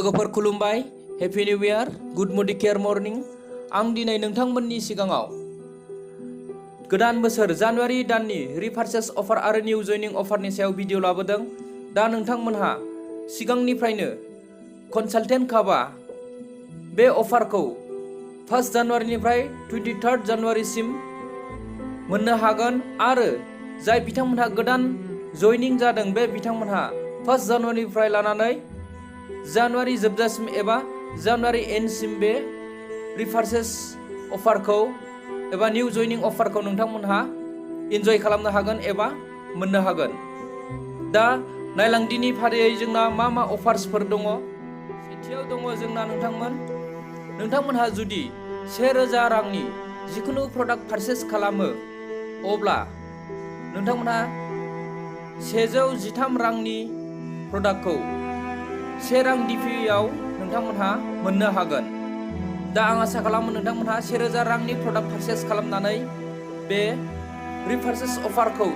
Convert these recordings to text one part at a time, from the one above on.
लोगोफोर खुलुमबाय। Happy new year, good morning care morning. आं दिनै नोंथांमोननि सिगाङाव गोदान बोसोर जानुवारि दाननि रिपारचेस अफार आरो निउ जयनिं अफारनि सायाव भिडिअ लाबोदों। दा नोंथांमोनहा सिगांनिफ्रायनो कनसालटेन्ट कापआ बे अफारखौ 1 जानुवारिनिफ्राय 23 जानुवारिसिम मोननो हागोन आरो जाय बिथांमोनहा गोदान जयनिं जादों बे बिथांमोनहा 1 जानुवारिनिफ्राय लानानै जानुवारि जोबजासिम एबा जानुवारि एन्डसिम बे रिपारचेस अफारखौ एबा निउ जयनिं अफारखौ नोंथांमोनहा इन्जय खालामनो हागोन एबा मोननो हागोन। दा नायलांदिनि फारियै जोंना मा मा अफार्सफोर दङ। सेथियाव दङ जोंना नोंथांमोनहा जुदि 1000 रांनि जिखुनु प्रडाक्ट पारचेस खालामो अब्ला नोंथांमोनहा 113 रांनि प्रडाक्टखौ 1 रां डिपिआव नोंथांमोनहा मोननो हागोन। दा आं आसा खालामो नोंथांमोनहा 1000 रांनि प्रडाक्ट पारचेस खालामनानै बे रिपारचेस अफारखौ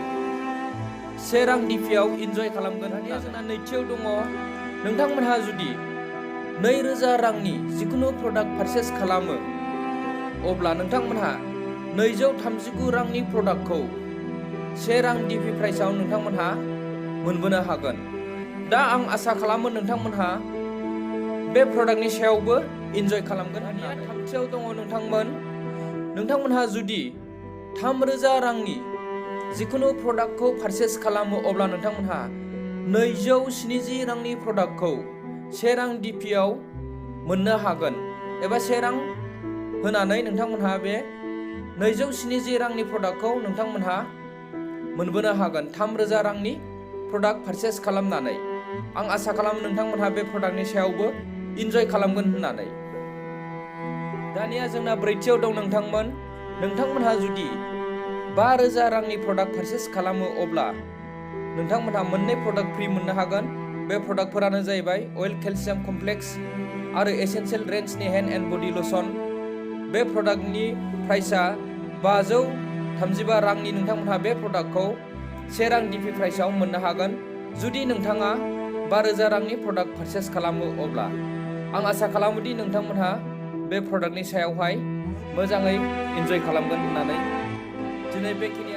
1 रां डिपिआव इन्जय खालामगोन। दानिया जोंना नैथियाव दङ नोंथांमोनहा जुदि 2000 रांनि जिखुनु प्रडाक्ट पारचेस खालामो अब्ला नोंथांमोनहा 239 रांनि प्रडाक्टखौ 1 रां डिपि प्राइसआव नोंथांमोनहा मोनबोनो हागोन। दा आं आसा खालामो नोंथांमोनहा बे प्रडाक्टनि सायावबो इन्जय खालामगोन। दानिया थामथियाव दङ नोंथांमोनहा जुदि 3000 रांनि जिखुनु प्रडाक्टखौ पारचेस खालामो अब्ला नोंथांमोनहा 270 रांनि प्रडाक्टखौ 1 रां डिपिआव मोननो हागोन एबा 1 रां होनानै नोंथांमोनहा बे 270 रांनि प्रडाक्टखौ नोंथांमोनहा मोनबोनो हागोन 3000 रांनि प्रडाक्ट पारचेस खालामनानै। आं आसा खालामो नोंथांमोनहा बे प्रडाक्टनि सायावबो इन्जय खालामगोन होननानै। दानिया जोंना ब्रैथियाव दं नोंथांमोनहा जुदि 5000 रांनि प्रडाक्ट पारचेस खालामो अब्ला नोंथांमोनहा मोननै प्रडाक्ट फ्रि मोननो हागोन। बे प्रडाक्टफोरानो जाहैबाय अइल केलसियाम कमप्लेक्स आरो एसेन्शियेल रेन्जनि हेन्ड एन्ड बडि लसन। बे प्रडाक्टनि प्राइसआ 535 रांनि नोंथांमोनहा बे प्रडाक्टखौ 1 रां डिपि प्राइसआव मोननो हागोन। जुदि नोंथाङा 5000 रांनि प्रडाक्ट पारचेस खालामो अब्ला आं आसा खालामोदि नोंथांमोनहा बे प्रडाक्टनि सायावहाय मोजाङै इन्जय खालामगोन होननानै। दिनै बेखिनि